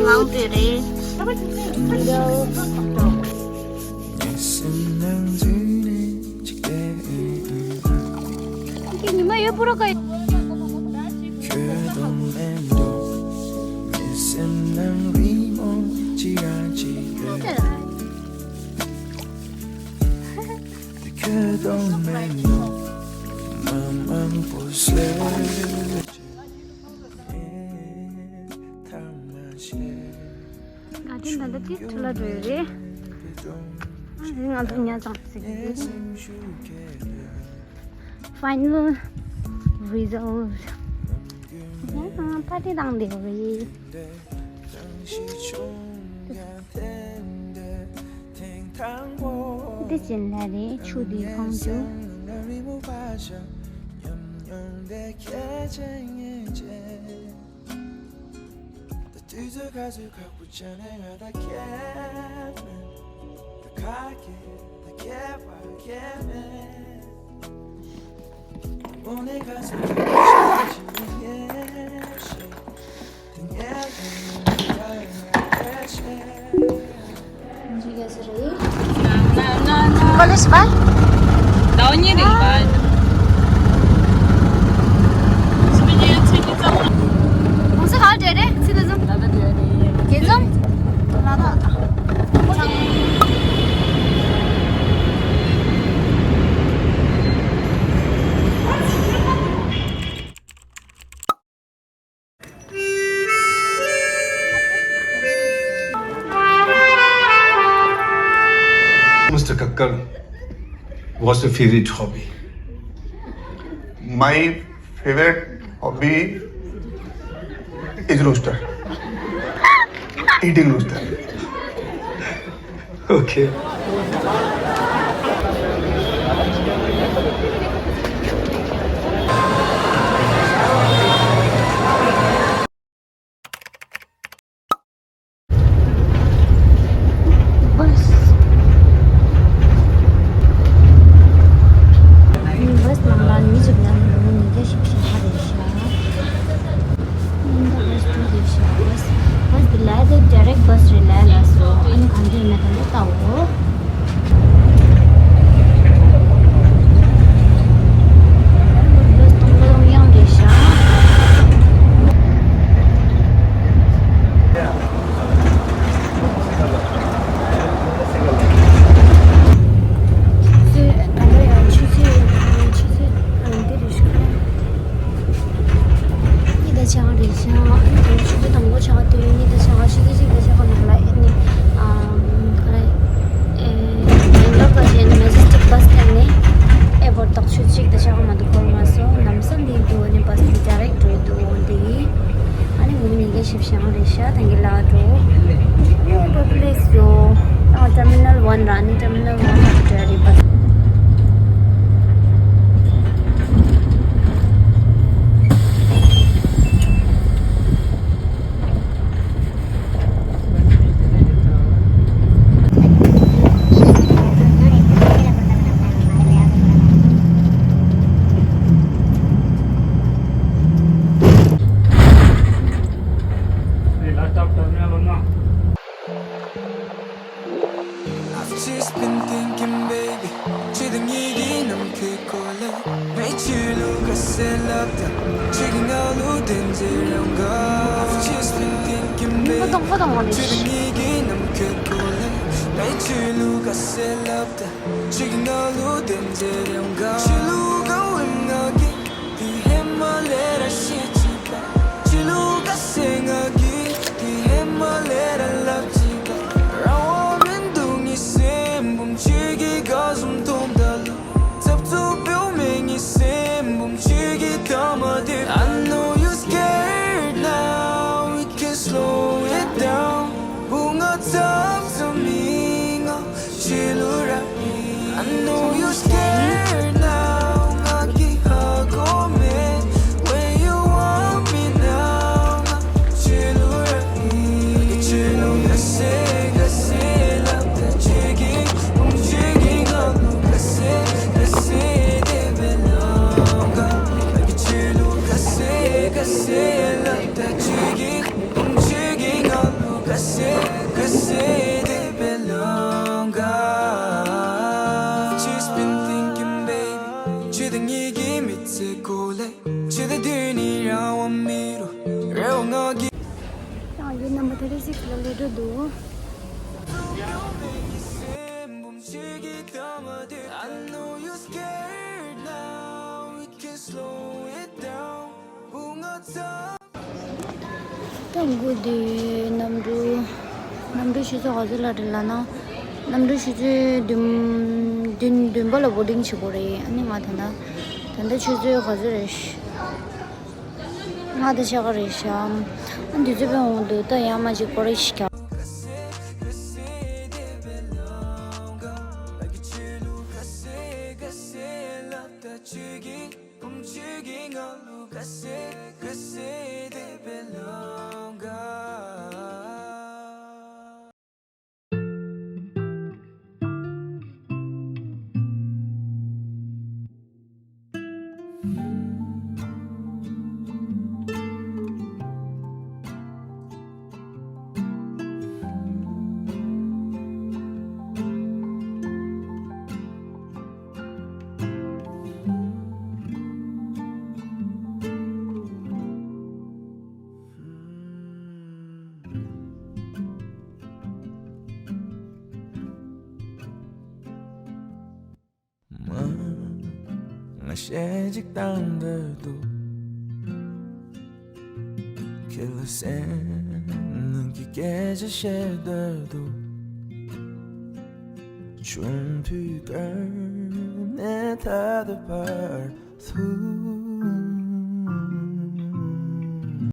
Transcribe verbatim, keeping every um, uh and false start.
ངང་དེ་རེད། ཉི་མ་ཡོད་པོ་རོ་ཀ། ག་དེ་འདི་འདྲ་དེ་ཁྲི་ལ་འགྲོ་ཡོད་རེད། ཨ་ནི་ང་ཚོ་ཉལ་ཙང་ཟིག་Final result. ཨ་པར་ཊི་བཏང་བསྡད་ཡོད་རེད། འདི་ཅན་ལ་རེད་ཆུ་འདི་གང་འདུག College bye. Mister Kakkal, what's your favorite hobby? My favorite hobby is rooster. Eating rooster. Okay. Bus. Bus ནང་ལ་མི་ཅིག་ལ་ཉི་ཤུ་ཉི་ཤུ་ཁ་རེད་ཤག Bus འདི་ལ་དེ་direct bus རེད་ལ་ལ་སོ། ཨ་ནི་གང་འདྲ་ཡིན་ན་གང་འདྲ་ལྟ་འོ། Bus སྟོང་སྟོང་ཡང་རེད་ཤག་ཆུ་ཚོད་ད་ལྟ་ཡང་ཆུ་ཚོད་ཆུ་ཚོད་འདི་རེད་ཤག་གཉིས་དང་ཕྱེད་ཀ་རེད་ཤག་ཆུ་ཚོད་དང་པོ་ཕྱེད་ཀ་དུས་ཡུན་གཉིས་དང་ཕྱེད་ཀ་ཆུ་ཚོད་གཅིག་དང་ཕྱེད་ཀ་ནང་ལ་ཨེ་ནི་ཨམ་ག་རེ་ཨེ་མེང་ལོར་ག་ཅན་Majestic bus སྟེང་ནས་ཨེར་པོར་ཊི་དག་ཆུ་ཚོད་གཅིག་དང་ཕྱེད་ཀ་མ་གཏོགས་འཁོར་མ་སོང་། ལམ་སང་འདི་འདུག་ཨ་ནི་bus འདི་direct འགྲོ་འདུག་འོ་འདི་ཡིན། ཨ་ནི་འོ་ནི་ངས་ཞིབ་ཞང་རེད་ཤག་ད་གི་ལ་འགྲོ། Public ཡོ། ཨ་terminal one ར་ནི་terminal one ར་འགྲོ་རེད་bus། I've just been thinking, baby. ཁྱེད་ཀྱི་ནམ་མཁའི་སྐོར་ལ། མེད་ཆུ་ལུག་ག་སེ་ལབ་དང་། ཁྱེད་ཀྱི་ང་ལུག་དེ་འཛེར་ཡོང་ག I've just been thinking, baby. ཁྱེད་ཀྱི་ནམ་མཁའི་སྐོར་ལ། མེད་ཆུ་ལུག་ག་སེ་ལབ་དང་། ཁྱེད་ཀྱི་ང་ལུག་དེ་འཛེར་ཡོང་ག་ཆུ་ལུག་ག་འོད་ང་གི་དེ་ཧེ་མ་ལས་ར་ཤེས་ཅི་ག་ཆི་ལུ་ག་སེ་ང་གི་དེ་ཧེ་མ་ལས་ར་ལབ་ཅི་ག་རང་དབང་མི་འདུག་ངའི་སེམས་བུམ་ཆུ་གི་ག་ཟུམ་མཐོང་ད་ལུ་ཚབ་ཚུབ་བེའུ་མེད། ངའི་སེམས་བུམ་ཆུ་གི་ཐ་མ་དེ། I know you scared now, we can slow it down. བུ་ང་ཚབ་ཚུབ་མི་ང་ཆི་ལུ་ར་མི། I know you scared now. རེ་ཞིག་ལ་ལས་འགྲོ་འདུག་ད་དགུ་དེ་གནམ་གྲུ། གནམ་གྲུ་ཆུ་ཚོད་ག་ཚོད་ལ་རེད་ལབ་ན། གནམ་གྲུ་ཆུ་ཚོད་བདུན་བདུན་བདུན་པ་ལ་བོ་ཌིང་བྱེད་དགོས་རེད། ཨ་ནི་ང་ད་ལྟ་ད་ལྟ་ཆུ་ཚོད་ག་ཚོད་རེད། ལྔ་དང་ཕྱེད་ཀ་རེད་ཤག་ཨ་དུས་ཚོད་དཔེ་འོང་འདུག་ད་ཡར་མར་ཅིག་སྐོར་རེ་ཞིག་རྒྱག་མ། ང་གཞས་གཅིག་བཏང་འདོད་འདུག་ཁྱེད་ལ་སེམས་ནང་གི་སྐད་ཆ་བཤད་འདོད་འདུག་ཆུང་དུས་ཀ་ནས་ད་ལྟ་བར་དུ།